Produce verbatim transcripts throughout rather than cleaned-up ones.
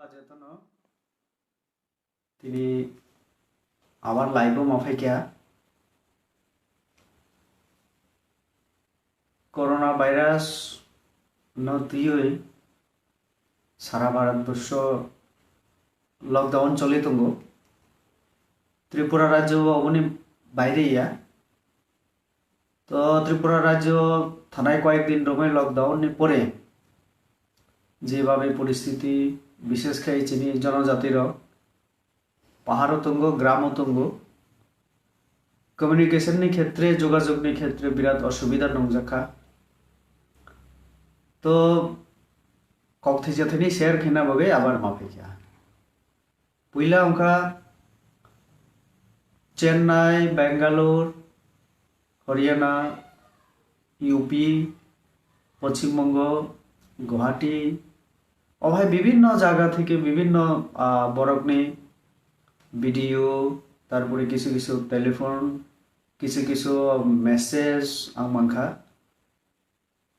Jotono tini abar live-o ma phaikha. Corona virus no twiwi sara Bharat borsho lockdown choli tongo. Tripura rajyo oboni baire ya. To Tripura rajyo thanai koyek din romwi lockdown ni pore jebabe poristiti, bishesh khai chini jonojati rok paharo tongo, gramo tongo, communication ni khetre, jogajog ni khetre birat osubida nungjakha. To kok thwijathani share khaina bagwi abar ma phaikha. Puila wngkha Chennai, Bangalore, Haryana, U P, Poschim Bongo, Guwahati, obo hai bibhinno jaga theke bibhinno, ah, borokni video, tarpore kisu kisu telephone, kisu kisu message ang mankha.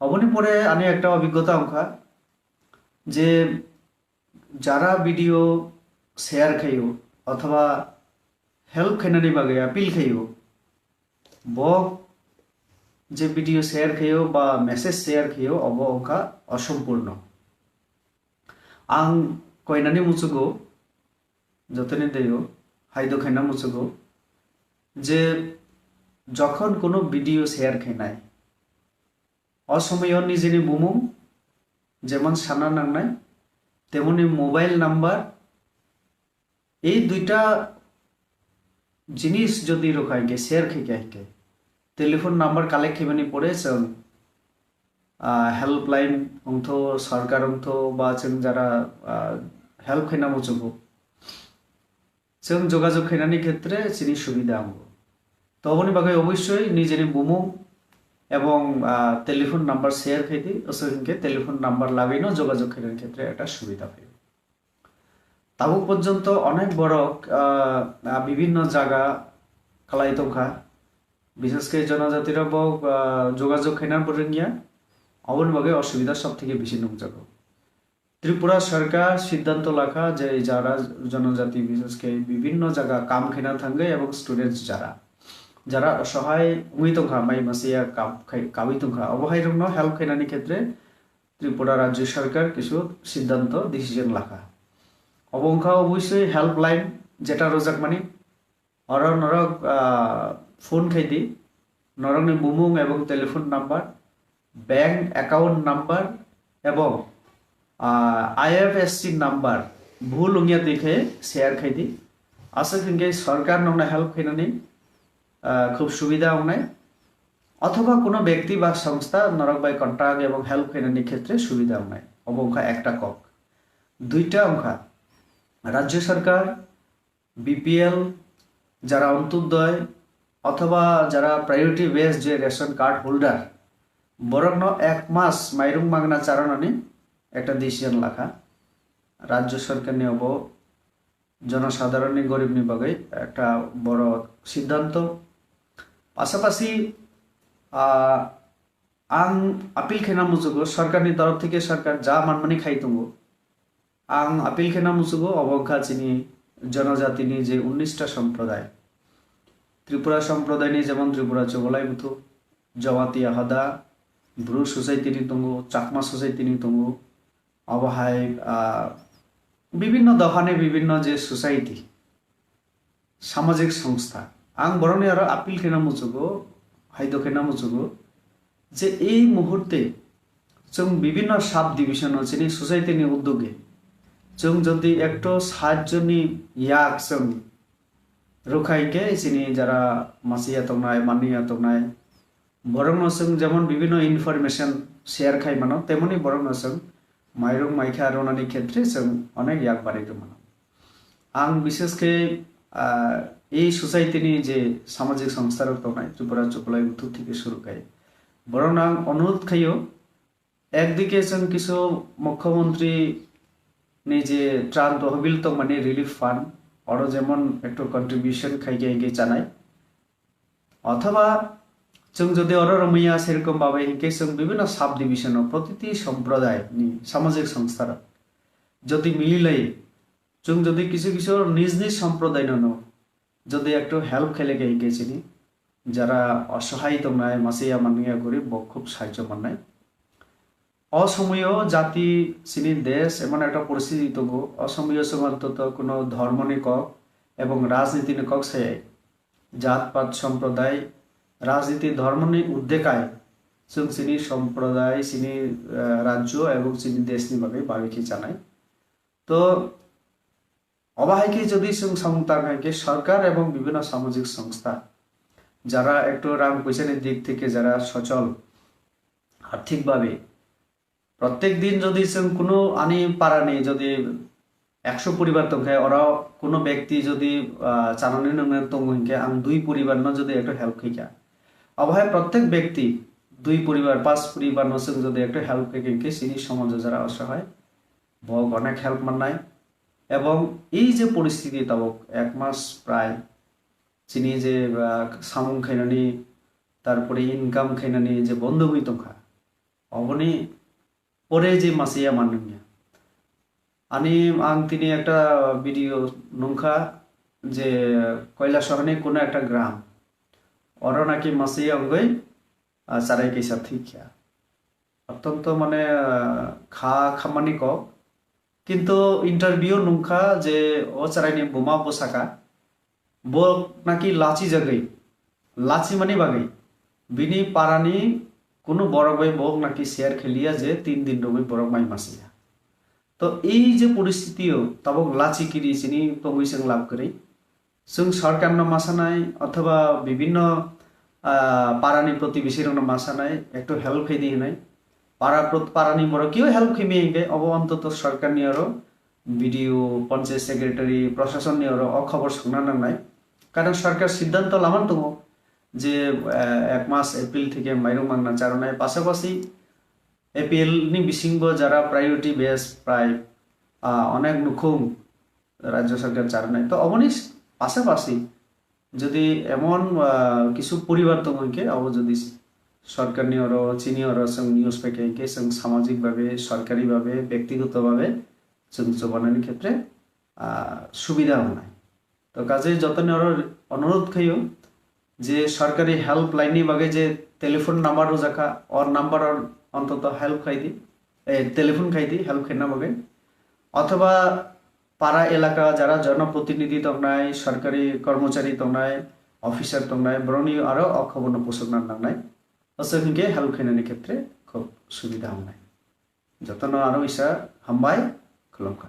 Oboni pore ani ekta obhiggota wngkha je jara video share khaio othoba help khainani bagwi appeal khaio, bo je video share khaio ba message share khaio, obo wngkha osompurno. Ang koinani muchugo, jotoni deyo, haido khaina muchugo, je jokhon kono video share khainai, o somoyo nijini bumung jemon sana nangnai, temoni mobile number, ei duita jinis jodi rwkha hinkhe, share khaikha hinkhe, telephone number collect khaimani pore chwng, ah, helpline wngtho, sarkar wngtho, ba chwng jara, ah, help khaina muchungo, chwng jogajog khainani khetre chini subida wngo. To oboni bagwi obossoi nijeni bumung ebong, ah, telephone number share khaidi, aswk hinkhe telephone number lagwino jogajog khainani khetre ekta subida phaio. Tabuk porjonto onek borok, ah, ah, bibhinno jaga khlai tongkha, bishesh khe jonojati rok bo, ah, jogajog khaina bo rwngya, oboni bagwi osubida sob theke bisi nukjago. Tripura sarkar siddhanto lakha je jara jonojati bishesh khe bibhinno jaga kam khaina thangwi ebong students jara, jara osohai wngwi tongkha, mai masiya kab khai, kawi tongkha, obo hai rokno help khainani khetre Tripura Rajya Sarkar kisu siddhanto, decision lakha. Obo wngkha obviously helpline jeta rwjakmani. Oro norok, ah, phone khaidi, norokni bumung ebong telephone number, bank account number ebong, ah, I F S C number bhul wngya twi khe share khaidi. Aswk hinkhe sarkar nokno help khainani, ah, khub subida wngnai. Othoba kuno bekti ba songstha norok bai contact ebong help khainani khetre subida wngnai. Obo wngkha ekta kok. Duita wngkha Rajya Sarkar, B P L, jara Antyodoi othoba jara priority base je ration card holder, borokno ek mas mairung magna charanani ekta decision lakha. Rajya Sarkarni obo jonosadharanni goribni bagwi ekta boro siddhanto. Pasapasi, ah, ang appeal khaina muchugo, sarkarni torof theke sarkar ja manmani khai tongo. Ang appeal khaina muchugo, obo wngkha chini jonojatini je unnish ta somproday. Tripura somprodaini jemon Tripura Chobolai Buthu, Jamatia Hoda, Bru society ni tongo, Chakma society ni tongo, obo hai, ah, bibhinno dophani bibhinno je society, samajik songstha. Ang borokni aro appeal khaina muchugo, haido khaina muchugo, je ei muhurte chwng bibhinno sub division o chini society ni uddoge chwng jodi ekto sat jonni yak chwng rwkha hinkhe chini jara masiya tongnai, manliya tongnai, borokno chwng jemon bibhinno information share khai mano, temoni borokno chwng mairung maikha rwnani khetre chwng onek yak barwi rw mano. Ang bishesh khe, ah, ei society ni je samajik songstha rok tongnai, Tripura Chobolai Buthu theke suru khai, borokno ang onurod khaio, ekdike chwng kisu mukhyamantri ni je tran tohbil tongmani relief fund, oro jemon ekto contribution khai khe hingke chanai. Othoba chwng jodi oro romwi ya, serokom babai hinkhe chwng bibhinno sub division o protiti somproday ni samajik songstha rok যদি মিলিলাই, চুং যদি কিছু কিছু নিজ নিজ সম্প্রদায় ননো যদি একটু হেল্প খেলে কে হিকে চিনি, যারা অসহায় tongnai, masiya manniya gorib, bo খুব সাহায্য mannai. অসময় জাতি চিনি দেশ এমন একটা পরিস্থিতি তবু অসময় সমান্তত কোনো ধর্ম নিয়ে কক এবং রাজনীতি নিয়ে কক সে জাতপাত সম্প্রদায় রাজনীতি ধর্ম নিয়ে উদ্দেকায় চুং চিনি সম্প্রদায় চিনি রাজ্য এবং চিনি দেশ নিয়ে ভাবে ভাবে কি জানাই. তো অবাহাইকে যদি চুং samung tang hai khe সরকার এবং বিভিন্ন সামাজিক সংস্থা যারা একটু রাং পয়সার দিক থেকে যারা সচল আর্থিকভাবে প্রত্যেক দিন যদি চুং কোনো আনি পারানি যদি একশো পরিবার tongkhe oro কোনো ব্যক্তি যদি চানানি nungna tongo hinkhe ang দুই পরিবার no যদি একটু হেল্প khaikha, অবাহাই প্রত্যেক ব্যক্তি দুই পরিবার পাঁচ পরিবার no chwng যদি একটু হেল্প khaikha hinkhe chini সমাজে যারা অসহায় bo অনেক হেল্প mannai. এবং এই যে পরিস্থিতি tabok এক মাস প্রায় চিনি যে samung khainani তারপরে ইনকাম khainani যে বন্ধ হই tongkha, oboni pore je masiya manungya. Ani ang tini একটা ভিডিও nungkha je কৈলাসহরni কোনো একটা গ্রাম, oro নাকি masiya wngwi charai kaisa thwikha. অত্যন্ত মানে খা খামানি kok. কিন্তু interview nungkha je o charaini buma bo saka, bo নাকি lachi jagwi, lachi mani bagwi bini parani কোনো borok bai bo নাকি share khailiya je তিন দিন rogwi borok mai masiya. তো এই যে পরিস্থিতিও tabok lachi kiri chini tongwi chwng লাভ kwrwi. Chwng সরকার no masanai othoba বিভিন্ন parani প্রতিবেশী rokno masanai একটু help khaidi hinai. Para parani borok keo help khaimi hinkhe obo অন্তত সরকারni oro বিডিও, পঞ্চায়েত সেক্রেটারি, প্রশাসনni oro o খবর songna nangnai. কারণ সরকার সিদ্ধান্ত laman tongo je এক মাস এপ্রিল থেকে মাইরং mangna charanai পাশাপাশি এপিএলni bisingbo যারা প্রায়োরিটি বেস প্রায় অনেক nukhung রাজ্য সরকার charanai. তো oboni পাশাপাশি যদি এমন কিছু পরিবার tongo hinkhe abo যদি সরকারni oro chini oro chwng news paikha hinkhe chwng সামাজিক ভাবে, সরকারি ভাবে, ব্যক্তিগত ভাবে chwng chubanani ক্ষেত্রে সুবিধা wngnai. তো কাজেই যতনি oro অনুরোধ khaio je সরকারি হেল্পলাইনni bagwi je telephone number rwjakha, o নাম্বারo অন্তত help khaidi, telephone khaidi help khaina bagwi. অথবা পাড়া এলাকা যারা জনপ্রতিনিধি tongnai, সরকারি কর্মচারী tongnai, officer tongnai, borokni aro o খবরno pusukna nangnai. Aswk hinkhe help khainani ক্ষেত্রে খুব সুবিধা wngnai. Jotono aro isa hambai, khulumkha.